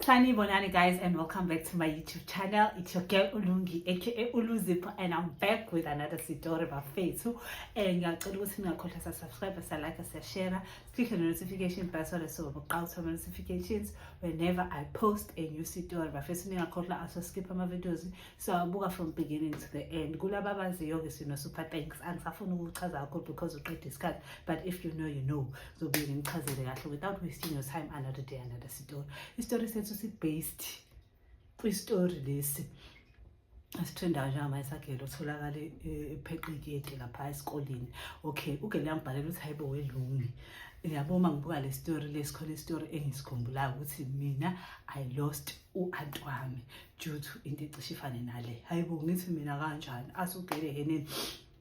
Sanibonani guys, and welcome back to my YouTube channel. It's your girl Ulungi, aka Uluzipho, and I'm back with another story bafethu. And ngiyacela ukuthi ningakhohlwa sa subscribe, sa like, sa share, click the notification bell so that so uqala notifications whenever I post a new story. Bafethu, ningakhohlwa also skip ama videos so abuka from beginning to the end. Kulaba abaziyo ke sino super thanks. Angisafuni ukuchaza kakhulu because uqeda isikhathi, but if you know, you know. Zobe ngichazele kahle without wasting your time. Another day, another story. Isitori sethu si-based kwistory lesi esitrendayo njengamanje sagele otholakale epheqa iketi lapha esikoleni. Okay, ugele yangibhalela ukuthi, "Hayibo welungi, yabo, uma ngibuka le story lesi, khona isitori engisikhumbulayo ukuthi mina I lost u-anti wami due to into ecishe ifane nale." Hayibo, ngithi mina, "Kanjani?" Asugele heneni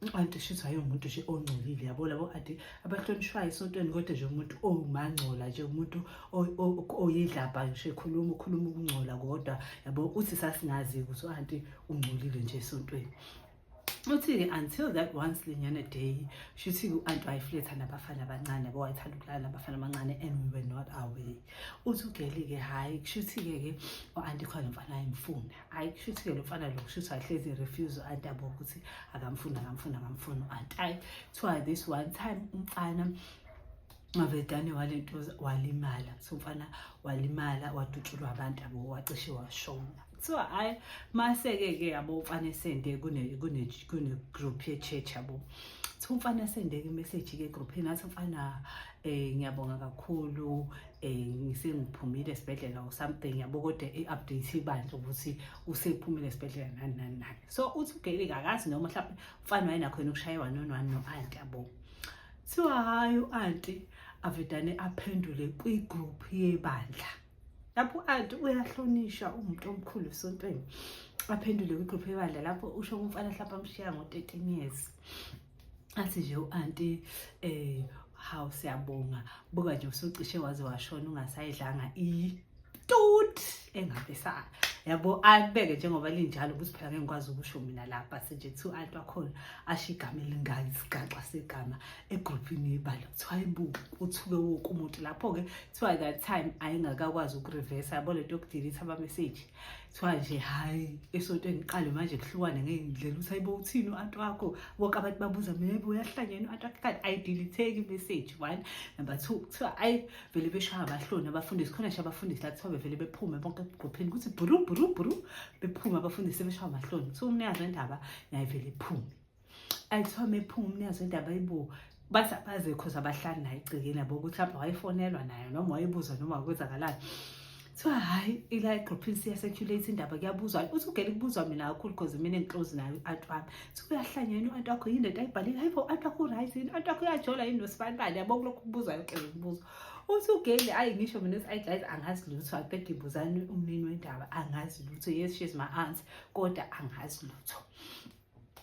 u-anti shuthi wayengumuntu nje ongcolile, yabo, labo anti abahlonishwayo esontweni, kodwa nje umuntu owumangcola nje, umuntu oyidlabha nje, ekhuluma, ukhuluma ukungcola kodwa, yabo. Uthi sasingazi ukuthi u-anti ungcolile nje esontweni. Uthi-ke until that once linyana day, shuthi-ke u-anti wayefletha nabafana abancane, yabo, wayethanda ukulala nabafana abancane and we were not aware. Uthi ugeli-ke, hhayi, kushuthi-ke ke u-anti khona mfana ayemfuna. Hhayi, kushuthi-ke lo mfana lo kushuthi wayehlezi refuse u-anti, yabo, ukuthi akamfuni, akamfuni, akamfuni u-anti. Hhayi, kuthiwa this one time umfana wavedane walento walimala. So umfana walimala, wadutshulwa abantu, yabo, wacishe washona. Kuthiwa hhayi, mase-ke ke, yabo, umfana esende kune group ye-church, yabo. Kuthiwa umfana esende-ke imessage-ke egruphini, athi umfana, "Ngiyabonga kakhulu, ngisengiphumile esibhedlela," or something, yabo, kodwa i-update ibandla ukuthi usephumile esibhedlela, nani nani nani. So uthi ugeli akazi noma mhlawumbe umfana wayenakho yena ukushaya one on one no-anti, yabo. Kuthiwa hhayi, u-anti avedane aphendule kwigroup yebandla lapho u-anti uyahlonishwa, umuntu omkhulu esontweni, aphendule kwigruphu yebandla lapho usho umfana mhlawumbe amshiya ngo-13 years, athi nje u-anti, "Hawu, siyabonga, buka nje usucishe waze washona ungasayidlanga itut," engabe sa, yabo, akubeke njengoba linjalo ukuthi phela ngeke ngikwazi ukusho mina lapha senje kuthiwa u-anti wakhona asho igama elingaka, isigaxa segama egruphini yebandla. Kuthiwa hayibo, uthuke wonke umuntu lapho-ke. Kuthiwa that time ayengakakwazi ukurivesa, yabo, lento yokudelete ama-message. Kuthiwa nje hhayi, esontweni qale manje kuhlukane ngey'ndlela ukuthi, "Hayibo, uthini u-anti wakho?" Bonke abantu babuza mina, "Hayibo, uyahlanya yini u-anti wakho?" Kanti ayideletheki imessage, one. Number two, kuthiwa ayi, vele beshaya abahloni abafundisi khona nje, abafundisi la kuthiwa bevele bephume bonke egruphini, kuthi bhuru bhuru bhuru, bephume abafundisi sebeshaya amahloni. Kuthiwa umnikazi wendaba naye vele ephume. Ayithiwa mephuma umnikazi wendaba, ayibo, bathi abaze cause abahlali naye egcekeni, yabo, ukuthi mhlawumbe wayefonelwa nayo noma wayebuza noma kwenzakalani. Kuthiwa hhayi, ila egruphini siya-circulate indaba, kuyabuzwa. Uthi ugele kubuzwa mina kakhulu cause mina engiclose nayo u-anti wami. Kuthiwa, "Uyahlanya yini u-anti wakho? Yini lento ayibhalile? Hayibo, u-anti wakho u-right yini? U-anti wakho uyajola yini nosibanibani?" Yabo, kulokhu kubuzwa yonke le mibuzo. Uthi ugeli, ayi, ngisho mina ukuthi, "Ayi guys, angazi lutho. I think ibuzani umnini wendaba, angazi lutho. Yes, she's my aunt, kodwa angazi lutho."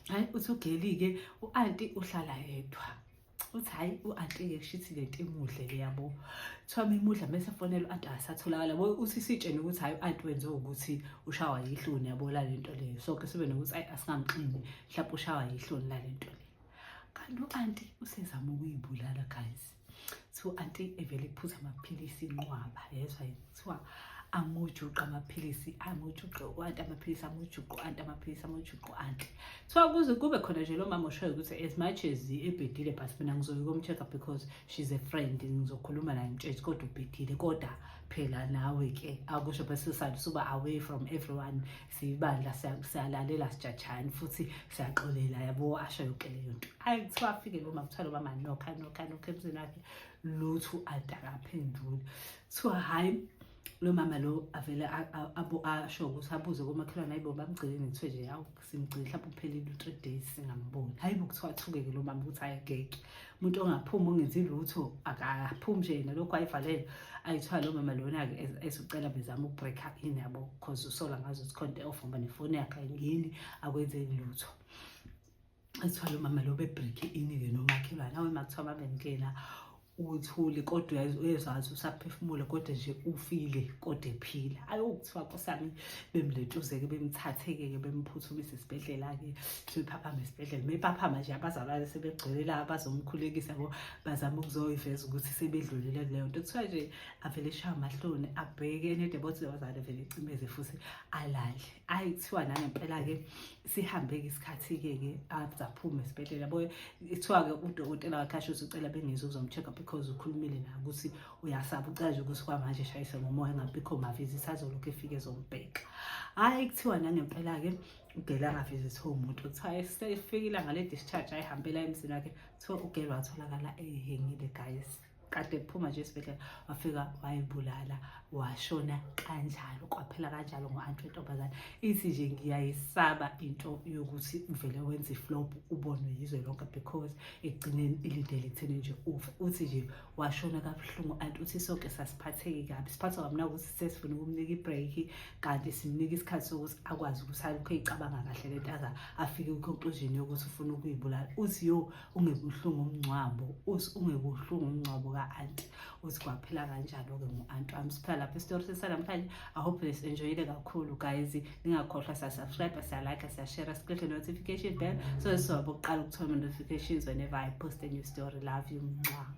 Hayi, uthi ugeli-ke u-anti uhlala yedwa. Uthi hhayi, u-anti-ke kushithi lento imudle le, yabo. Kuthiwa mimudla mese fonela u-anti, akasatholakala, yabo. Uthi sitshene ukuthi hhayi, u-anti wenze ukuthi ushawa yihloni, yabo, lale nto leyo. Sonke sibe nokuthi ayi, asingamxini, mhlawumbe ushawa yihloni lale nto leyo, kanti u-anti usezama ukuyibulala guys. Kuthiwa u-anti evele ephuza amaphilisi inqwaba, yezwa. Kuthiwa amujuqa amaphilisi, amujuqe u-anti amaphilisi, amujuqe u-anti amaphilisi, amujuqe u-anti. Kuthiwa kuze kube khona nje lo mama oshoyo ukuthi as much as ebhedile, but mina ngizoya komcheck-a because she's a friend, ngizokhuluma naye, mtshele kodwa ubhedile, kodwa phela nawe-ke akusho bese sale suba away from everyone. Siyibandla, siyalalela, sijajani futhi siyaxolela, yabo, asho yonke leyo nto. Hayi, kuthiwa afike lo mama, kuthiwa lo mama nokha nokha nokha emzini wakhe, lutho, u-anti akaphenduli. Kuthiwa hhayi, lo mama lo avele asho ukuthi abuze komakhelwane, "Hayibo, bamgcineni?" Kuthiwe nje, "Hawu, simgcine mhlawumbe uphelile u-3 days singamboni." Hayi bo, kuthiwa athuke-ke lo mama ukuthi hhayi, ngeke, umuntu ongaphumi, ongenzi lutho, akaphumi nje yena, lokhu ayivalele. Ayithiwa lo mama lona-ke esucela bezama uku-break-a in, yabo, cause usola ngazo ukuthi khona into off ngoba nefoni yakhe ayingeni, akwenzeki lutho. Kuthiwa lo mama lo be-break in-ke nomakhelwane, awe, makuthiwa babengena. Uthule, kodwa uyezwa ngathi usaphefumula, kodwa nje ufile kodwa ephila. Ayo, kuthiwa nkosami bemletuzeke, bemthatheke-ke, bemphuthumise esibhedlela-ke. Sebephaphama esibhedlela, mephaphama nje abazalwane sebegcwele la bazomkhulekisa bo, bazama ukuzoyiveza ukuthi sebedlulile kuleyo nto. Kuthiwa nje avele eshaya amahloni, abheke nedebothi abazali, vele ecimeze futhi alale. Ayi, kuthiwa nangempela-ke sihambe-ke isikhathi-ke ke azaphuma esibhedlela yabo. Kuthiwa-ke udokotela wakhe asho ukuthi ucela bengezi ukuzom-check-a because ukhulumile naye ukuthi uyasaba, ucela nje ukuthi kwamanje eshayise ngomoya, engabikho ma-visit, azolokhu efike ezombheka. Hhayi, kuthiwa nangempela-ke ugele angavisithwe umuntu. Kuthiwa sefike ilanga le-discharge, ayihambela emzini wakhe. Kuthiwa ugele watholakala eyihengile, guys, kade kuphuma nje esibhedlela, wafika wayibulala, washona kanjalo, kwaphela kanjalo ngo-anti wentombazane. Ithi nje ngiyayisaba into yokuthi uvele wenze i-flop, ubonwe yizwe lonke, because ekugcineni ilindele ekutheni nje ufe. Uthi nje washona kabuhlungu anti. Uthi sonke sasiphatheki kabi, siphathwa kabi nakuthi sesifuna ukumnika i-break, kanti simnika isikhathi sokuthi akwazi ukuthi alokhu eyicabanga kahle lento aze afike kwi-conclusion yokuthi ufuna ukuyibulala. Uthi yo, ungebuhlungu umngcwabo, uthi ungebuhlungu umngcwabo ka-anti. Uthi kwaphela kanjalo-ke ngo-anti wami. Siphela lapho isitori sesanamhlanje. I hope nis-enjoyile kakhulu, guys. Ningakhohlwa siya-subscribe, siya-like, siya-share, si-click notification bell so sizoba bokuqala ukuthola ama-notifications whenever I post a new story. Love you. Mwah.